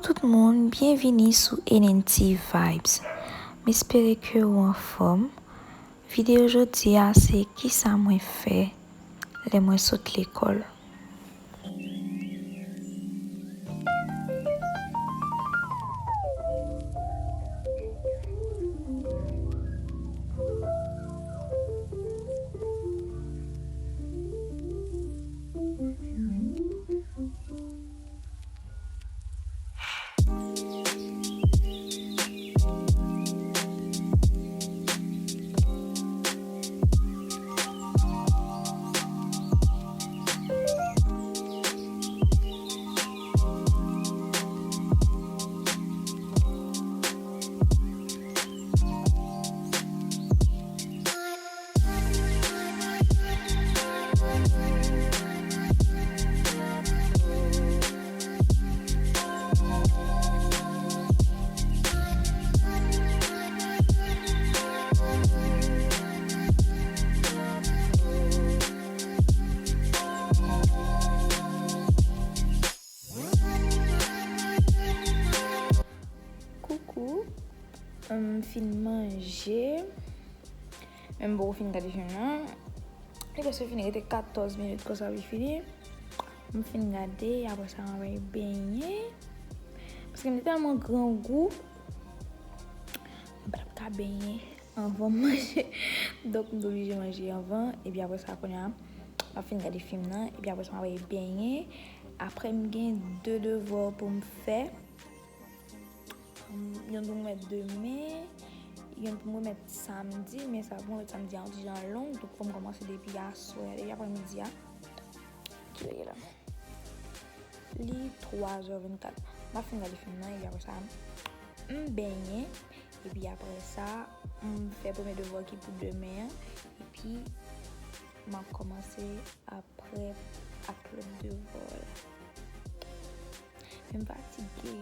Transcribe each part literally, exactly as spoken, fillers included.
Tout moun, byenvini sou N N T Vibes. M espere ke w anfòm. Videyo jodi a se kisa mwen fè lè mwen sot lekòl. Koukou. M fin manje. Men m poko fin gade fim nan. Li prèske fini, rete katòz minit konsa pou l fini. M fin gade, apre sa m ap al benyen. Paske m te tèlman grangou, m pa t ap ka benyen anvan m manje. Donk, m te oblije manje anvan. Epi apre sa, kounye a, m ap fin gade fim nan. Epi apre sa, m ap al benyen. Apre, m gen de devwa pou m fè. Youn pou m remèt demen, youn pou m remèt samdi, men sa pou m remèt samdi a yon ti jan long, donk fò m kòmanse depi aswè, depi aprèmidi a. Ki lè l ye la? Li twa zè vennkat. M ap fin gade fim nan, epi apre sa, m benyen, epi apre sa, m fè premye devwa ki pou demen an, epi m ap kòmanse ap prèt ak lòt devwa la. Men m fatige.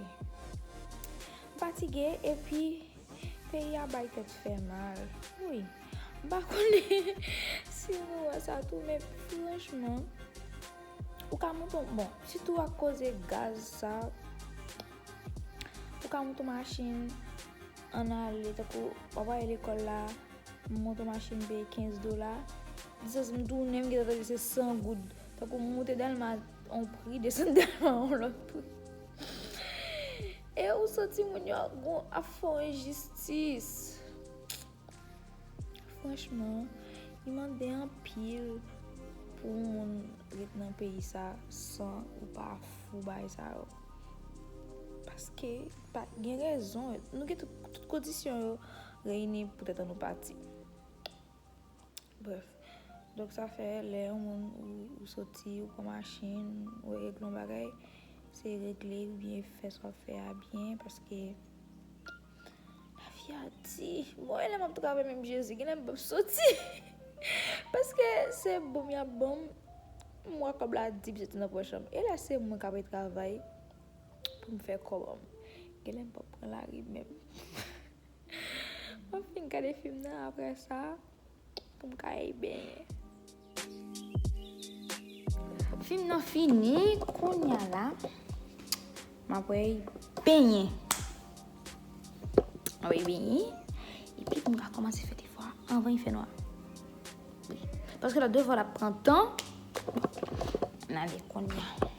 M fatige epi peyi a bay tèt fè mal. Wi. M pa konnen si nou wè sa tou, men franchman, ou ka monte yon, bon, sitou ak koze gaz sa, ou ka monte yon machin, ann ale, tankou w ap ale lekòl la, m monte yon machin, m peye kenz dola. Distans m tounen, m gentan tande se san goud. Tankou m monte Dèlma yon pri, desann Dèlma yon lòt pri. E ou santi moun yo gon ap fè w enjistis. Franchman, li mande anpil pou yon moun ret nan peyi sa san ou pa fou bagay sa yo. Paske pa gen rezon, nou gen tout, tout kondisyon yo reyini poutèt an nou pati. Brèf. Donk, sa fè, lè yon moun ou, ou soti, ou pran machin, ou regle yon bagay, se regle oubyen fè sa w ap fè a byen, paske lavi a di. Bon, e lè m ap travay menm Jezi, genlè m p ap soti. Paske se bon m y ap ban m, m wè kòb la di piti nan pòch an. E lè se mwen k ap travay pou m fè kòb an m, genlè m p ap pran lari menm. M ap fin gade fim nan, apre sa, pou m ka al benyen. Fim nan fini, kounye a la, m ap al benyen. M ap al benyen, epi pou m ka kòmanse fè devwa anvan il fè nwa. Wi. Paske lòt devwa la ap pran tan. N ale kounye a.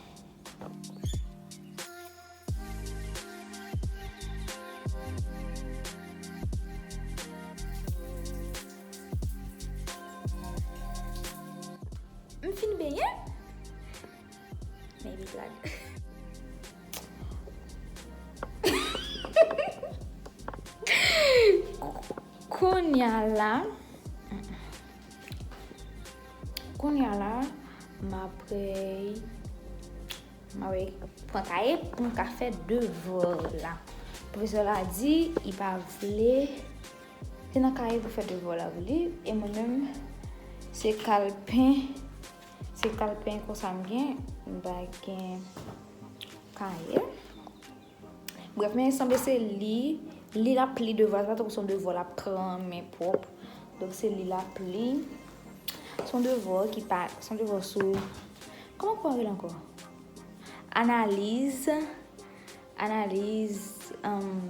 M fin benyen. Maybe glad. Kounye a la, kounye a la, m ap al, m ap al pran kaye pou m ka fè devwa la. Pwofesè la di, li pa vle, se nan kaye pou fè devwa la pou li, e mwen menm, se kalpen, se kalpen konsa m gen, m pa gen kaye. Brèf, men sanble se li, li l ap li devwa, se pa tankou se yon devwa l ap kramen pwòp. Donk, se li l ap li. Se yon devwa ki pa, se yon devwa sou, kòman pou rele ankò? Analiz, Analiz, um,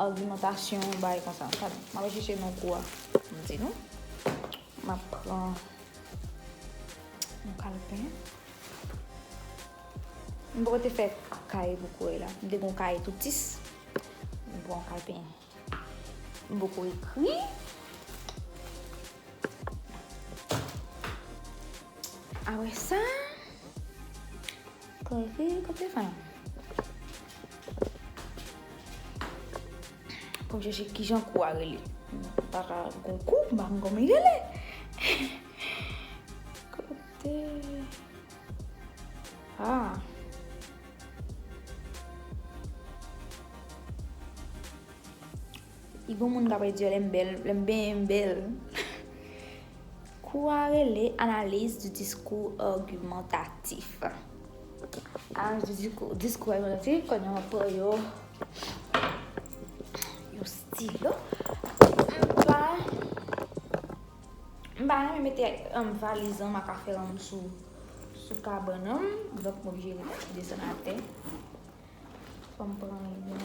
agimantasyon, bagay konsa. Gade, m ap chèche non kou a. M di nou. M ap pran yon kalpen. M poko te fè kaye pou kouri la. M te gon kaye toutis. M pran kalpen. M poko ekri. Apre sa, kote, kote fanm? Pou m chèche kijan kou a rele. M pa ka gon kou, m pa konn kòman li rele. Kote? Ah. Li gon moun k ap di yo lè m bèl, lè m benyen m bèl. Kou a rele analyse du discours argumentatif. Analyse du discours, discours argumentatif, kounye a m ap pran yo, yon stilo. M pa, m pa renmen mete, um, valiz an, m ak afè an sou, sou kabann an. Donk, m oblije desann atè. Fò m pran yon.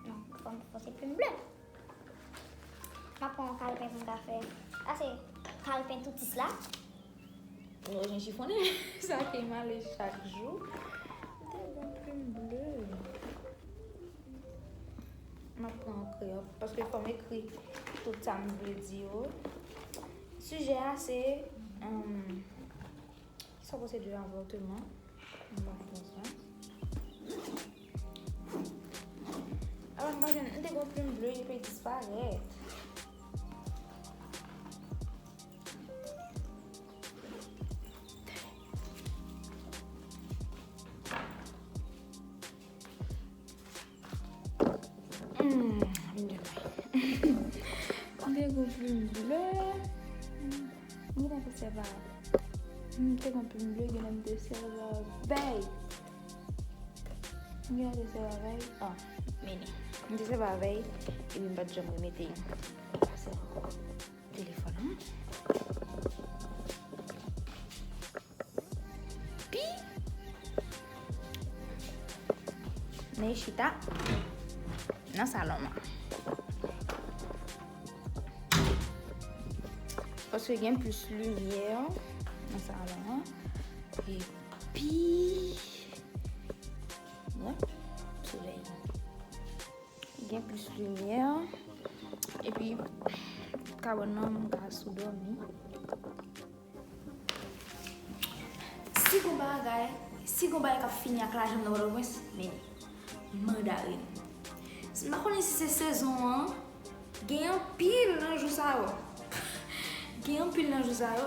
Non, fò m fòse plim ble. M ap pran yon kalpen pou m ka fè. Sa se kalpen toutis la. Mwen jen chifonnen. Sa ke m ale chak jou. M te gen plim ble. M ap pran yon kreyon. Paske fò m ekri tout sa m vle di yo. Sijè a se, um, Sa w panse de avòtman? M pa konn sa. Alò, m pa jwenn, m te gon plim ble, epi l disparèt. Hmm, m te gon plim ble. M gentan te sèvi avè. M te gon plim ble, genlè m te sèvi avè. M gentan te sèvi avè. Ah, men li. M te sèvi avè, epi m pa t janm remete. M pa sèvi ankò. Telefòn an. Pi, men chita nan salon an. Paske gen plis limyè nan salon an. Epi, wè, solèy. Gen plis limyè. Epi, kabann nan, m ka sou dòmi. Si gon bagay, si gon bagay k ap fini ak lajan m nan Pòtoprens, men mandarin. M pa konnen si se sezon an, gen anpil nan jou sa yo. Gen anpil nan jou sa yo.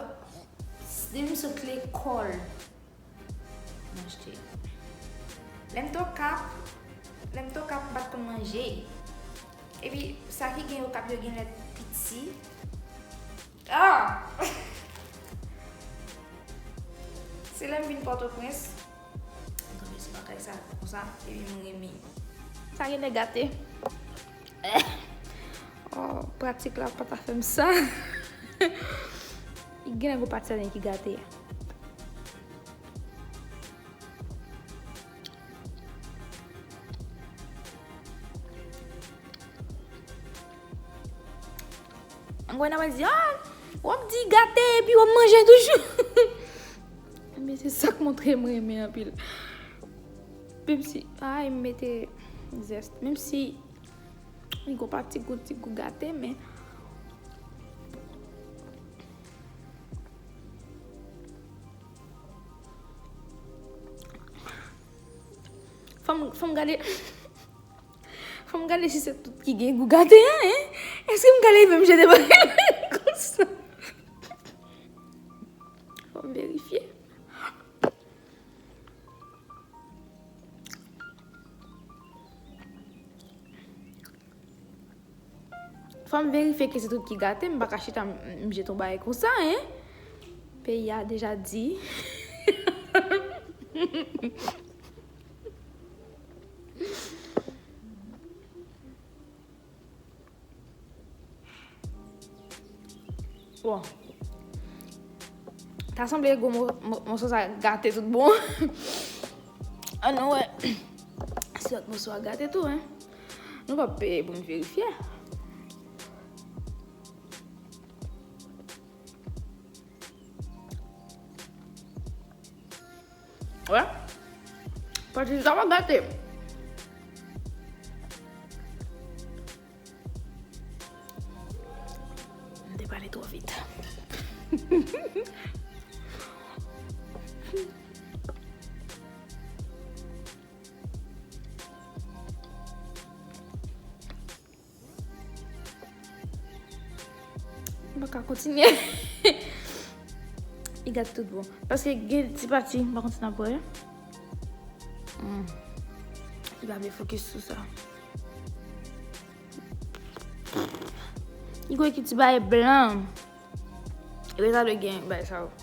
Depi m sot lekòl, m achte. Lè m t Okap, lè m t Okap, m pa t konn manje. Epi, sa ki gen Okap yo genlè piti. Ah! Se lè m vin Pòtoprens, m tonbe sou bagay sa konsa, epi m renmen. Sa genlè gate. Oh, pratik la pa ta fè m sa. Genlè gon pati ladan ki gate. Ann wè nan mwen di, ah, w ap di gate epi w ap manje toujou. Men se sa k montre m renmen anpil. Menm si, ay, m mete zès. Menm si li gon pa ti gou, ti gou gate, men fò m, fò m gade. Fò m gade si se tout ki gen gou gate a, en? Èske m ka leve m jete bagay konsa? Fò m verifye. Fò m verifye ke se tout ki gate, m pa ka chita m, m jete yon bagay konsa, en? Peyi a deja di. Bon. Sa sanble gwo mo- mo- moso sa gate tout bon. Ann nou wè si lòt moso a gate tou, en. Nou p ap peye pou n verifye. Wè. Pati sa pa gate. M te pale twò vit. M pa ka kontinye. Li gate tout bon. Paske gen ti pati, m pa kontinye apre. Hmm. Li pa vle fokis sou sa. Li kwè ki ti bagay blan. Epi sa dwe gen bagay sa yo.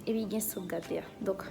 Epi gen sou gate a. Donk,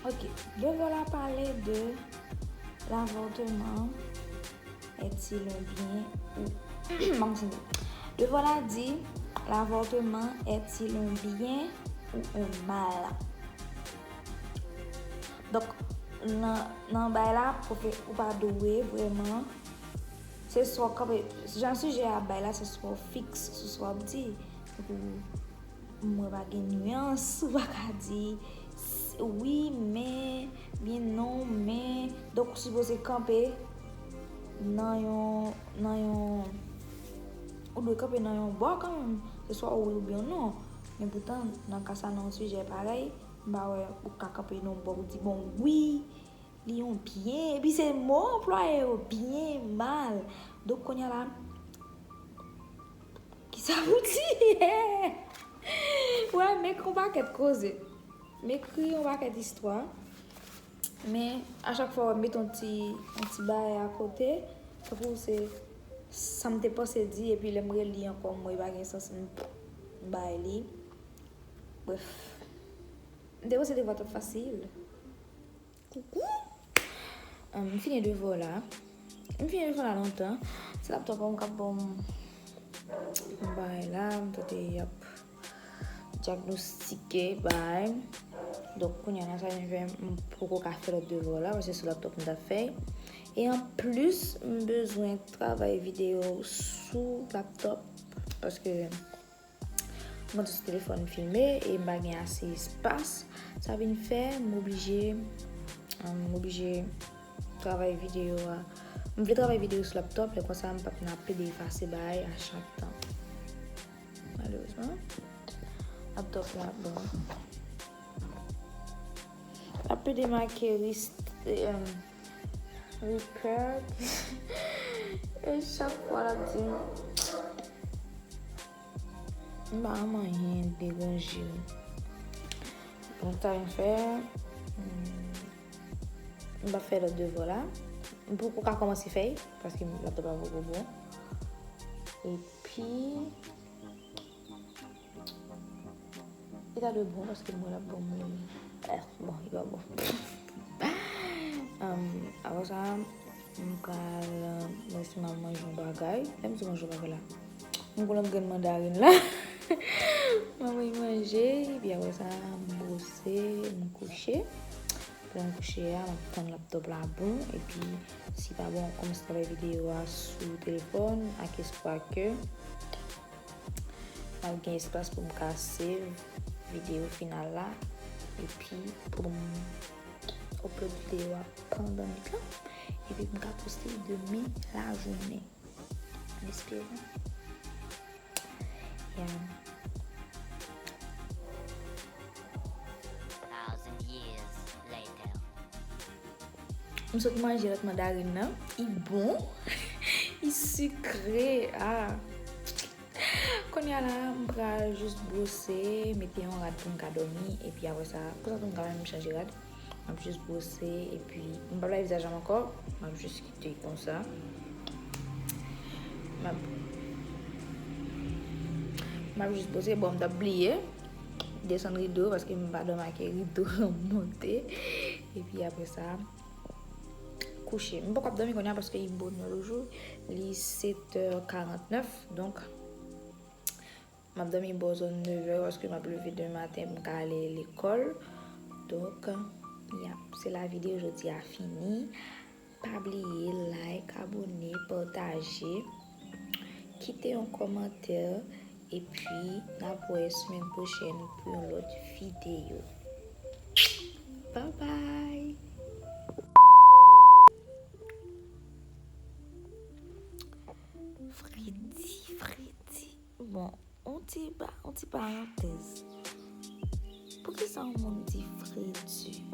Ok, devwa la pale de l'avortement est-il un bien ou... Bon, se bon. Devwa la di, l'avortement est-il un bien ou un mal? Donk, nan, nan bay la, pwofe-, ou pa dwe vrèman, se swa w kanpe, jan sijè a bay la, se swa w fiks sou sa w ap di. Tankou, mwen pa gen nyans, ou pa ka di s- wi, men, byen non, men. Donk, ou sipoze kanpe nan yon, nan yon, ou dwe kanpe nan yon bò kanmenm. Se swa wi oubyen non. Men poutan, nan ka sa, nan yon sijè parèy, m pa wè ou ka kanpe nan yon bò pou di, bon, wi, li yon byen. Epi se mo anplwaye yo, byen, mal. Donk, kounye a la, kisa pou di? Wè, m ekri yon pakèt koze. M ekri yon pakèt istwa. Men, a chak fwa, w ap met yon ti, yon ti bagay akote. Tankou se sa m te panse di, epi lè m reli ankò, m wè pa gen sans m, m bay li. Brèf. M te panse devwa t ap fasil. Koukou. Ahn, m fini devwa la. M fini devwa la lontan. Se laptop an m k ap ban m yon bagay la. M tande y ap dyagnostike bagay. Donk, kounye a la, sa vin fè m poko ka fè lòt devwa la, paske sou laptop m t ap fè. E anplis, m bezwen travay videyo sou laptop, paske m konte sou telefòn m filme e m pa gen ase espas. Sa vin fè m oblije, m oblije travay videyo a. M vle travay videyo sou laptop, lè konsa m p ap nan pede efase bagay a chak tan. Malerezman, laptop la, bon. L ap pede make rist-, em, repair. E chak fwa l ap di m, m pa manyen deranje m. Donk, sa vin fè, hmm, m p ap fè lòt devwa la. M poko ka kòmanse fè l, paske laptop la poko bon. Epi, li ta dwe bon, paske m wè l ap ban m, eh, bon, li pa bon. Em, apre sa, m pral, mwen si m al manje yon bagay. Lè m di manje yon bagay la, m gon lòt grenn mandarin la. M al manje, epi apre sa, m bwose, m kouche. Pandan m kouche a, m ap tann laptop la bon, epi si pa bon, m kòmanse travay videyo a sou telefòn, ak espwa ke m ap gen espas pou m ka save videyo final la, epi pou m upload videyo a pandan nwit lan, epi pou m ka poste demen lajounen. An esperan. Yeah. Thousand years M sot manje lòt mandarin nan. Li bon. Li sikre. Ah. Kounye a la, m pral jis bwose, mete yon rad pou m ka dòmi, epi apre sa, konsa tou m ka menm chanje rad. M ap jis bwose, epi m p ap lave vizaj la m ankò, m ap jis kite konsa. M ap, m ap jis bwose, bon, m t ap bliye desann rido, paske m pa dòmi ak rido monte, epi apre sa, kouche. M poko ap dòmi kounye a paske li bonè toujou. Li sèt è karant nèf, donk, m ap dòmi bò zòn nèf è paske m ap leve demen maten pou m ka ale lekòl. Donk, ya, se la videyo jodi a fini. Pa bliye like, abòne, pataje, kite yon kòmantè, epi n ap wè semèn pwochèn pou yon lòt videyo. Bye bye! Fredi, fredi. Bon, on ti ba, on ti parantèz. Poukisa yon moun di fredi?